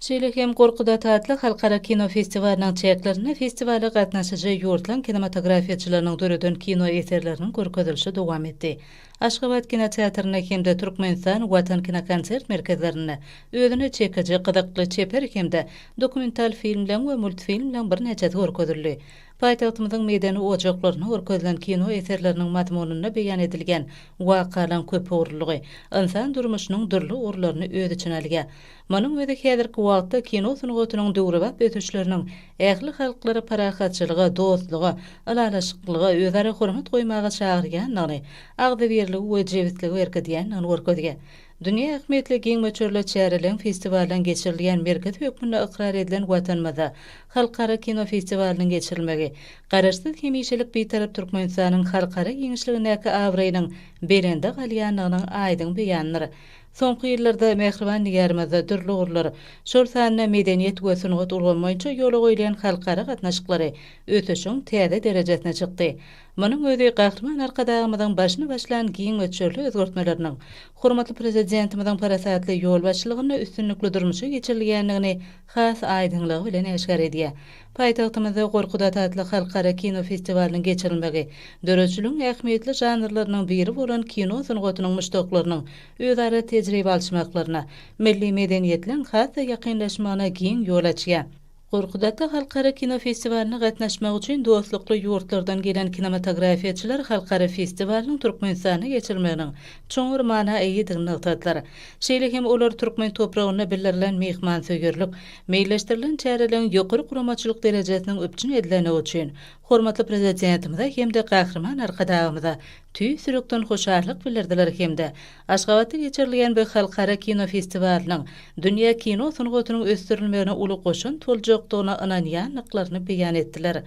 Şeýle hem Gorkut ata atly halkara kino festiwalynyň çäklerinde festiwala gatnaşyjy ýurtlaryň kinematografiýaçylarynyň döreden kino eserleriniň görkezilişi dowam etdi. Aşgabat kinoteatrynda hem-de Türkmenistan Watan kinokonsert merkezlerinde özüne çekiji, gyzykly, çeper hem-de dokumental filmleň we multfilmleň birnäçesi görkezildi. Paýtagtymyzyň medeni ojaklarynda görkezilen kino eserleriniň mazmunynda beýan edilýän wakalaryň köpugurlylygy ynsan durmuşynyň dürli ugurlaryny öz içine alýar. Munuň özi häzirki wagtda kino sungatynyň döwrebap ösüşleriniň ähli halklary parahatçylyga, dostluga, ylalaşyklyga, özara hormat goýmaga çagyrýandygyny, agzybirligi we jebisligi berkidýändigini görkezýär. Dünýä ähmiýetli giň möçberli çäreleriň, festiwallaryň geçirilýän merkezi hökmünde ykrar edilen Watanymyzda Halkara kino festiwalynyň geçirilmegi Garaşsyz, hemişelik Bitarap Türkmenistanyň halkara giňişligindäki abraýynyň belende galýandygynyň aýdyň beýanydyr. Soňky ýyllarda mähriban Diýarymyzda dürli ugurlar, şol sanda medeniýet we sungat ulgamy boýunça ýola goýulýan halkara gatnaşyklary ösüşiň täze derejesine çykdy. Munuň özi Gahryman Arkadagymyzyň başyny başlan giň möçberli özgertmeleriniň hormatly Prezidentimiziň parasatly ýolbaşçylygynda üstünlikli durmuşa geçirilýändigini has aýdyňlygy bilen äşgär edýär. Paýtagtymyzda Gorkut ata atly halkara kino festiwalynyň geçirilmegi döredijiligiň ähmiýetli žanrlarynyň biri bolan kino sungatynyň muşdaklarynyň özara tejribe alyşmaklaryna, milli medeniýetleň has-da ýakynlaşmagyna giň ýol açýar. Gorkut ata halkara kino festiwalyna gatnaşmak üçin dostlukly ýurtlardan gelen kinematografiýaçylar halkara festiwalynyň Türkmenistanda geçirilmeginiň çuňňur mana eýedigini nygtadylar. Şeýle hem olar türkmen topragynda bildirilen myhmansöýerlik, meýilleşdirilen çäreleriň ýokary guramaçylyk derejesiniň üpjün edilendigi üçin hormatly Prezidentimize hem-de Gahryman Arkadagymyza tüýs ýürekden hoşallyk bildirdiler hem-de Aşgabatda geçirilýän bu halkara kino festiwalynyň dünýä kino sungatynyň ösdürilmegine uly goşant boljakdygyna ynanýandyklaryny beýan etdiler.